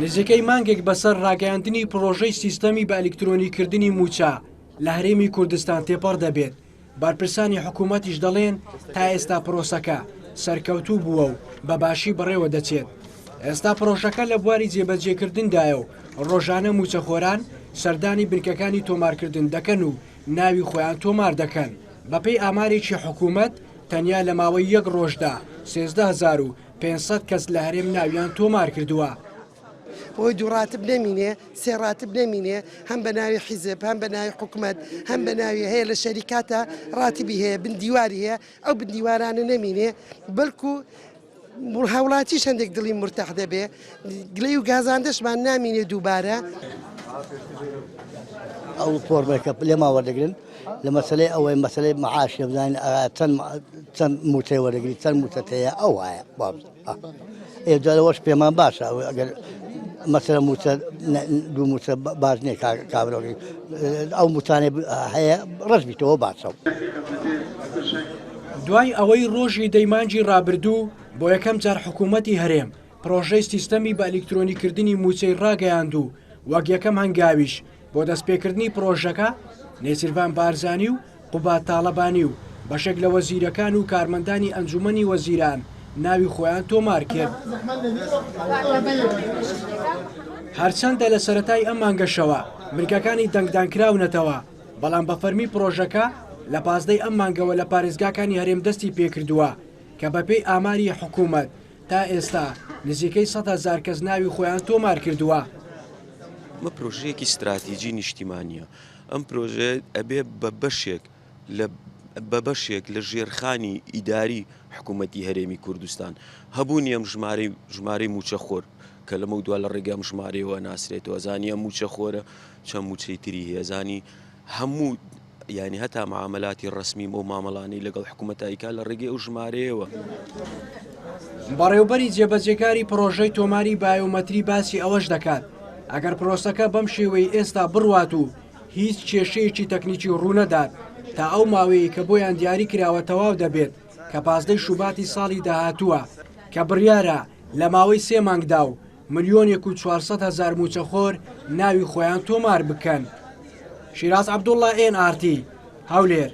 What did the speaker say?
نزیکەی مانگێک بەسەر ڕاگەیاندنی پڕۆژەی سیستەمی بە ئەلیکترۆنیکردنی مووچە لە هەرێمی کوردستان تێپەڕ دەبێت، بەرپرسانی حکوومەتیش دەڵێن تا ئێستا پرۆسەکە سەرکەوتوو بووە و بە باشی بەڕێوە دەچێت. ئێستا پرۆژەکە لە بواری جێبەجێکردندایە و ڕۆژانە مووچەخۆران سەردانی بنکەکانی تۆمارکردن دەکەن و ناوی خۆیان تۆمار دەکەن. بەپێی ئامارێکی حکوومەت تەنیا لە ماوەی یەک ڕۆژدا 13,500 کەس لە هەرێم ناویان تۆمار کردووە. بۆی دوو ڕاتب نەمینێ سێ ڕاتب نەمینێ هەم بە ناوی حیزب هەم بە ناوی حکومەت هەم بە ناوی هەیە لە شەریکاتە ڕاتبی هەیە بن دیواری هەیە ئەو بن دیوارانە نەمینێ بەلکو هاوڵاتیش هەندێک دڵی مرتاح دەبێ گلەی و گازاندەشمان نامینێ دووبارە. ئەو فۆرمێکە لێمان وەردەگرن لە مەسلەی ئەوەی مەسلەی معاش بزانین چەند چەند موچەی وەردەگری چەند موچەت هەیە ئەو وایە ئێ جا لەوەش پێمان باشە ئەوەی ئەگەر مەسەلە موچە دوو موچە باش نییە کابرۆگەی ئەو موچانەی هەیە ڕەش بیتەوە باشە. دوای ئەوەی ڕۆژی دەی مانگی ڕابردوو بۆ یەکەم جار حکوومەتی هەرێم پڕۆژەی سیستەمی بە ئەلیکترۆنیکردنی مووچەی ڕاگەیاند و وەک یەکەم هەنگاویش بۆ دەستپێکردنی پڕۆژەکە نێچیرڤان بارزانی و قوباد تاڵەبانی و بەشێک لە وەزیرەکان و کارمەندانی ئەنجوومەنی وەزیران ناوی خۆیان تۆمار کرد. هەرچەندە لە سەرەتای ئەم مانگەشەوە بنکەکانی دەنگدان کراونەتەوە، بەڵام بە فەرمی پڕۆژەکە لە 15 ی ئەم مانگەوە لە پارێزگاکانی هەرێم دەستی پێکردووە کە بەپێی ئاماری حکوومەت تا ئێستا نزیکەی 100,000 کەس ناوی خۆیان تۆمار کردووە. ئەمە پرۆژەیەکی ستراتیجی نیشتیمانییە، ئەم پرۆژەیە ئەبێ بە بەشێک لە بە بەشێک لە ژێرخانی ئیداری حکوومەتی هەرێمی کوردستان. هەبوونی ئەم ژمارەی ژمارەی مووچەخۆر کە لەمەودوا لە ڕێگەی ئەم ژمارەیەوە ناسرێتەوە زانی ئەم مووچەخۆرە چەند مووچەی تری هەیە زانی هەموو یانی هەتا معاملاتی ڕەسمی ئەو مامەڵانەی لەگەڵ حکوومەت ئەیکا لە ڕێگەی ئەو ژمارەیەوە. بەڕێوبەری جێبەجێکاری پڕۆژەی تۆماری بایۆمەتری باسی ئەوەش دەکات، ئەگەر پرۆسەکە بەم شێوەی ئێستا بڕوات و هیچ کێشەیەکی تەکنیکی ڕوونەدات تا ئەو ماوەیەی کە بۆیان دیاری کراوە تەواو دەبێت کە پازدەی شوباتی ساڵی داهاتووە کە بڕیارە لە ماوەی سێ مانگدا و ملیۆنێک و 400 هەزار مووچەخۆر ناوی خۆیان تۆمار بکەن. شیراز عەبدوڵڵا، ئێن ئاڕ تی، هەولێر.